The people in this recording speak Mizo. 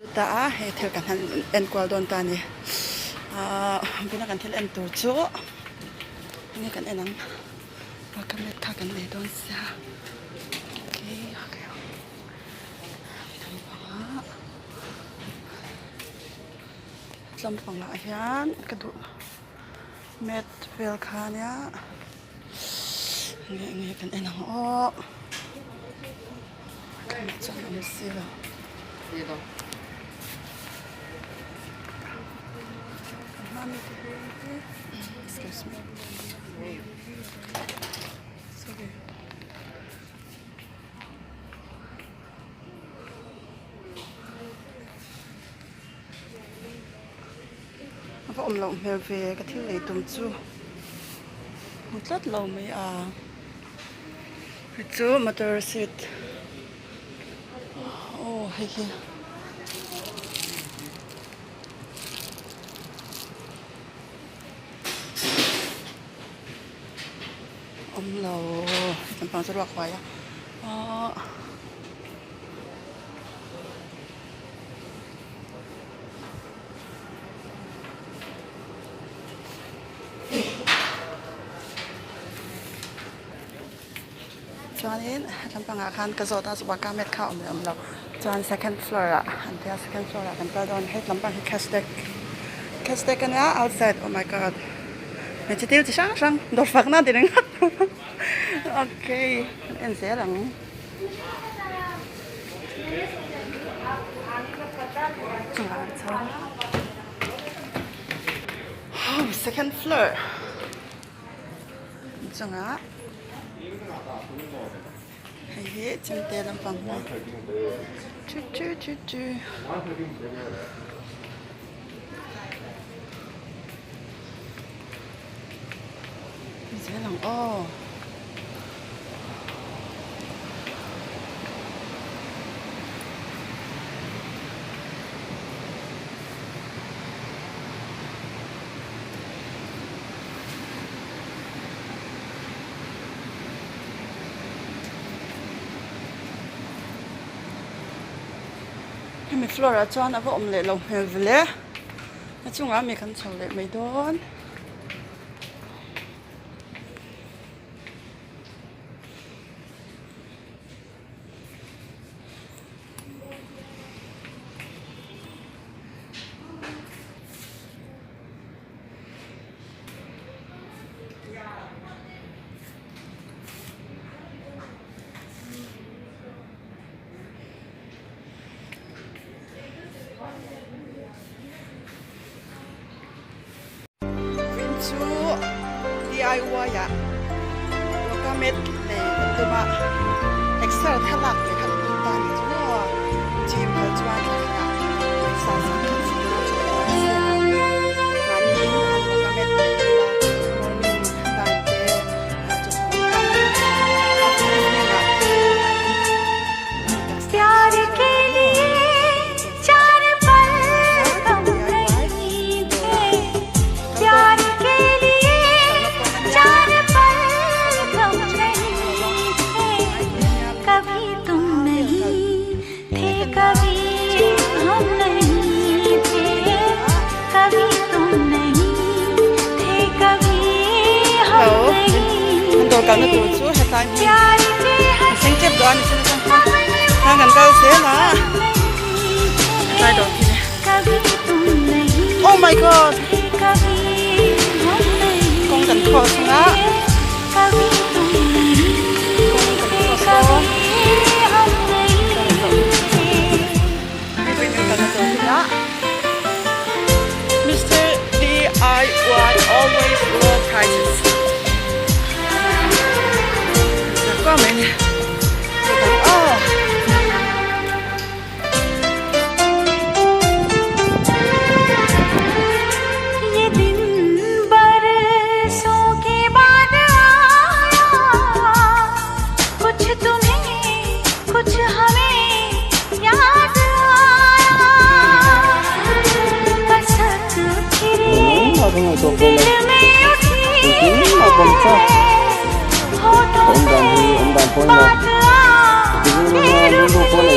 Ta a, hei thil kan han en kual dawn ta a ni. Ahh tuna kan thil en tur chu enge kan en ang welcome kha kan nei dawn sia okay okay lampangah lampangah hian ka duh mat vel kha ania enge enge kan en ang aw. Chuan a awm si lo. Excuse me. Sorry. A va awm loh hmel ve ka thil lei tum chu hmu tlat lo mai a hei chu motor seat aw hei hi awm lo lampang chu ruak huai a ahh. Chuanin lampangah khan ka zawt a chubah car mat kha a awm leh awm lo chuan second floor ah an tia second floor ah kan kal dawn het lampang hi cash deck cash deck ania outside oh my god hmeichhe thil chi hrang hrang dawr fakna a ti ringawt okay kan en zel ang. Second floor chungah hei hi chemte lampang chu chu chu chu. Zel ang aw. Hemi floor ah chuan a va awm leh lo hmel vele a chungah mi kan chho leh mai dawn. Vin chu DIY ah yoga mat lei kan tum a, exer thlalak te kha kan tum ta a nih chu maw, gym kal chuan thla khatah pawisa sangkhat sangha chawi a ni sia, mahni in an yoga mat lei ila morning time te chawhnu lam pang evening ah te an Dawr kalna tur chu hetlai hmun a thleng tep tawh a ni chin atang khan khan kan kal zel a hetlai dawr khi oh my god kawng kan cross anga kawng kan cross dawn Mister DIY always low prices. Awm dan hi awm dan pawh a ni lo.